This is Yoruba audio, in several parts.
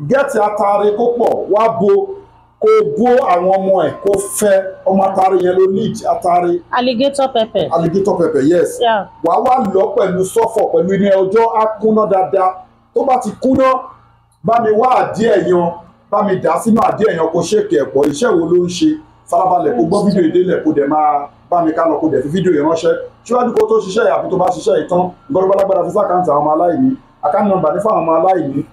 Get atare kó pọ̀, wá bo, kó bó àwọn ọmọ ẹ̀, kó fẹ́ ọmọ atare yẹn ló need atare. Alligator pepper. Alligator pepper, yes. Yeah. Wàá wá lọ pẹ̀lú sọ́fọ̀ pẹ̀lú iná ọjọ́, á kúnná dáadáa. Tó bá ti kúnná, bá mi wá àdí ẹ̀yan, bá mi dà sínú àdí ẹ̀yan kó ṣèkì ẹ̀pọ̀. Iṣẹ́ wo ló ń ṣe? Farabalẹ̀ kó gbọ́ fídíò ìdílẹ̀, kó dẹ̀ máa bá mi ká lọ, kó dẹ̀ fi fídíò yìí ránṣẹ́. Síwájú kó tó ṣiṣẹ́ yìí àbí tó bá ṣiṣẹ́ yìí tán, nǹkan tó bá lágbára fi s'account àwọn ọmọ aláìní. Account number ní fáwọn ọmọ aláìní: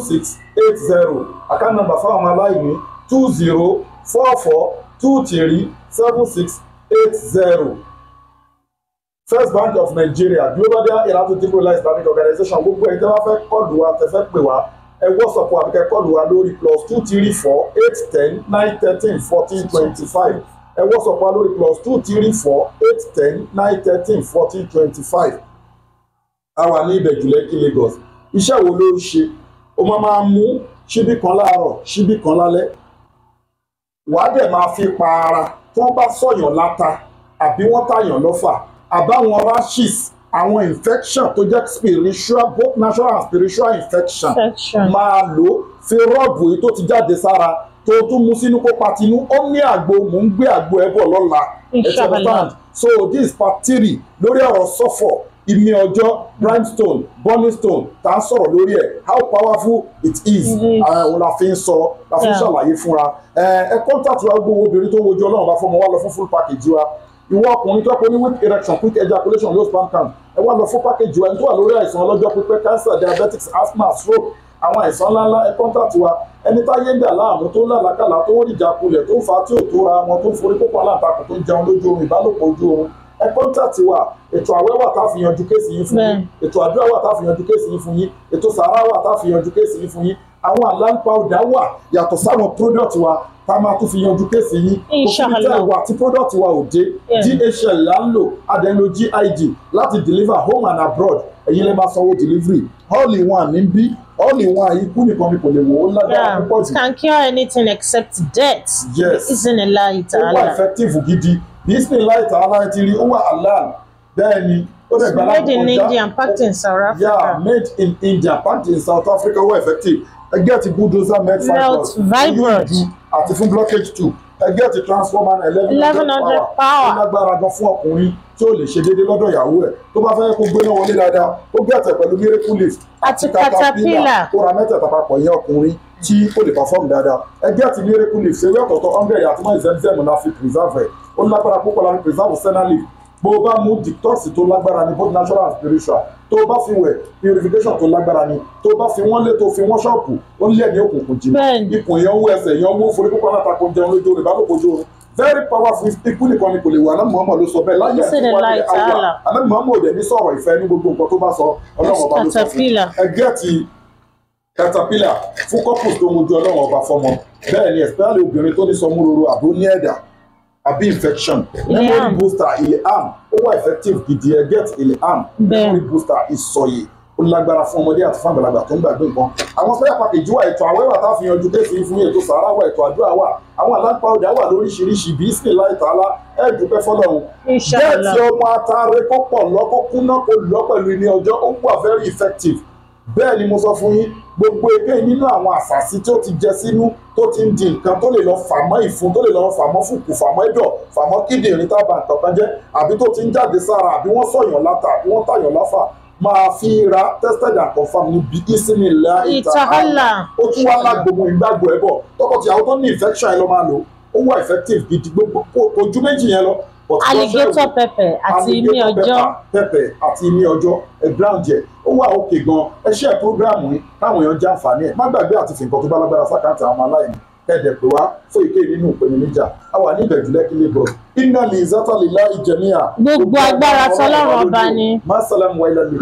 2044237680. Account number fáwọn ọmọ aláìní: 2044237680. First Bank of Nigeria, Global Dahiratu Dhikrlahi Islamic Organization. Gbogbo ẹ̀yin tẹ́ bá fẹ́ call wa, tẹ́ fẹ́ pè wá, ẹ WhatsApp wa àbí kẹ́ call wa lórí +234 810 913 1425. Ẹ WhatsApp wa lórí +234 810 913 1425. A wà ní Ìbẹ̀jú Lẹ́kì, Lagos. Iṣẹ́ wo ló ń ṣe? Ó máa mú ṣíbí kan láàárọ̀, ṣíbí kan lálẹ́, wàá dẹ̀ máa fi pa ara. Tí wọ́n bá sọ̀yàn láta àbí wọ́n tàyàn lọ́fà, àbáwọn rashes, àwọn infection tó jẹ́ spiritual, both natural and spiritual infection, Infection. máa lò ó fi rub èyí tó ti jáde sára, tó tún mú sínú kó patinú. Ó ní àgbo, mò ń gbé àgbo ẹ̀ bọ̀ lọ́la. Ẹ ti Inshallah. understand? So this is part three lórí ọ̀rọ̀ sọ́fọ̀, ìmí ọjọ́, brimstone, burning stone tá à ń sọ̀rọ̀ lórí ẹ̀, how powerful it is. It is. Òun la fi ń sọ, la fi ń ṣàlàyé fúnra ẹ. Ẹ contact wa. Gbogbo obìnrin tó ń wojú Ọlọ́run bá fọmọ, wa lọ fún full package wa. Ìwọ ọkùnrin tó pé ní weak erection, quick ejaculation, low sperm count, ẹ wá lọ fún package wa. Ẹni tó wà lórí àìsàn ọlọ́jọ́ pípẹ́, cancer, diabetics, asthma, stroke, àwọn àìsàn ńláńlá, ẹ contact wa. Ẹni táyé ń dà láàmú, tó ń làlákàlà, tó ń rìjà kulẹ̀, tó ń fa tí ò tó ra wọn, tó ń forí kókó aláǹtakùn, tó ń jẹun lójú oorun, ìbálòpọ̀ ojú oorun, ẹ contact wa. Ètò àwẹ̀ wà tá a fi yanjú case yín fún yín. Ètò àdúrà wà tá a fi yanjú case yín fún yín. Ètò sàárà wà tá a fi yanjú case yín fún yín. Àwọn alarm powder wà yàtọ̀ sáwọn product wa tá a máa tún fi yanjú case yín. Inshallah. Kò sí tẹ́ wà tí product wa ò dé. DHL là ń lò, adẹ́nu GIG láti deliver home and abroad. Ẹ̀yin lè máa sanwó delivery. All in one ní bí, all in one, ikú nìkan ni kò lè wò ó lágbára púpọ̀ jù. Can cure anything except death. Yes. Bismillahi Ó wà ta'ala. effective gidi. Bismillahi ta'ala ti rí, ó wà halal. Bẹ́ẹ̀ ni, ó dẹ̀ gbàlá. Made in India and packed in South Africa. Yeah, made in India, packed in South Africa, wọ́n effective. Ẹ get bulldozer med Melt vibrant. àti fún blockage two. Ẹ get transformer 1100 1100 power. Ó lágbára gan fún ọkùnrin tí ó lè ṣe déédéé lọ́dọ̀ ìyàwó ẹ̀, tó bá fẹ́ kó gbéná wọlé dáadáa. Ó get pẹ̀lú miracle leaf àti caterpillar. Kó ra mẹ́tẹ̀ẹ̀ta papọ̀ yẹn, ọkùnrin tí ó lè perform dáadáa. Ẹ get miracle leaf, ṣeré ọ̀tọ̀ọ̀tọ̀ 100 àti mọ́ ìzẹ́mzẹ́m la fi preserve ẹ̀. Ó lágbára púpọ̀ la fi preserve senna leaf. Bó o bá mú, detox tó lágbára ni, both natural and spiritual. Tó o bá fi wẹ̀, purification tó lágbára ni. Tó o bá fi wọ́n lé, tó o fi wọ́n ṣọ́ọ̀pù, ó ń lé ẹ̀mí òkùnkùn jìnnà. Ikùn yẹn ń wú, ẹsẹ̀ yẹn ń wú, forí kókó alátakò, jẹun lójú oorun, ìbálòpọ̀ ojú oorun, very powerful. Ikú nìkan ni kò lè wà. Àná Muhammad ló sọ bẹ́ẹ̀ láyé àti Bismillahi wáyé àwà ta'ala. Àná Muhammad ò dẹ̀ ní sọ̀rọ̀ ìfẹ́ ní gbogbo nǹkan tó bá sọ, Ọlọ́run ọba ló sọ fún. Caterpillar. Ẹ get caterpillar fún couples tó ń wojú Ọlọ́run ọba fọmọ. Bẹ́ẹ̀ ni, especially obìnrin tó ní sọmúroro àbí ó ní ẹ̀dà àbí infection. Memory Ilham. booster ilham, ó wà effective gidi. Ẹ get ilham. Memory booster, ìsọ̀yè, ó lágbára fún ọmọdé àti fún àgbàlagbà tó ń gbàgbé nǹkan. Àwọn special package wà, ètò àwẹ̀ wà tá a fi yanjú case yín fún yín, ètò sàárà wà, ètò àdúrà wà, àwọn aláǹpá ọjà wà lóríṣiríṣi. Bismillahi ta'ala, ẹ dúpẹ́ fọlọ́run. Inshallah. Get ọmọ atare kó pọ̀ lọ, kó kúnná, kó lọ pẹ̀lú ilé ọjọ́, ó wà very effective. Bẹ́ẹ̀ ni mo sọ fún yín. Gbogbo eke nínú àwọn àṣàsí tó ti jẹ sínú, tó ti ń di nǹkan tó lè lọ fà mọ́ ìfun, tó lè lọ fà mọ́ fùkù, fà mọ́ ẹ̀dọ̀, fà mọ́ kíndìnrín, tábà nǹkan kan jẹ́, àbí tó ti ń jáde sára, àbí wọ́n sọ̀yàn láta, àbí wọ́n tàyàn láfà, máa fi ra. Tested and confirmed ní bí isimilahi Ta'ala. Ó tún wá lágbogbo ìgbàgbọ́ ẹ̀ bọ̀. Tọkọtìyàwó tó ní infection ẹ lọ máa lò ó, wà effective gidi. Gbogbo kò ju méjì yẹn lọ. But Alligator pepper àti imí ọjọ́. Pepper àti imí ọjọ́, ẹ ground jẹ, ó wà òkè gan. Ẹ ṣe program yìí káwọn èèyàn jàǹfààní ẹ. Má gbàgbé àti fi nǹkan tó bá lágbára s'account àwọn ọmọ aláìní. Kẹ́ẹ̀dẹ̀ pé wá fún ìké nínú ìpèníjà. A wà ní Ìbẹ̀jú Lẹ́kí, Lagos. Inna li zata lillahi jami'a. Gbogbo agbára tỌlọ́run ọba ni. Masalam wa ilal liqa.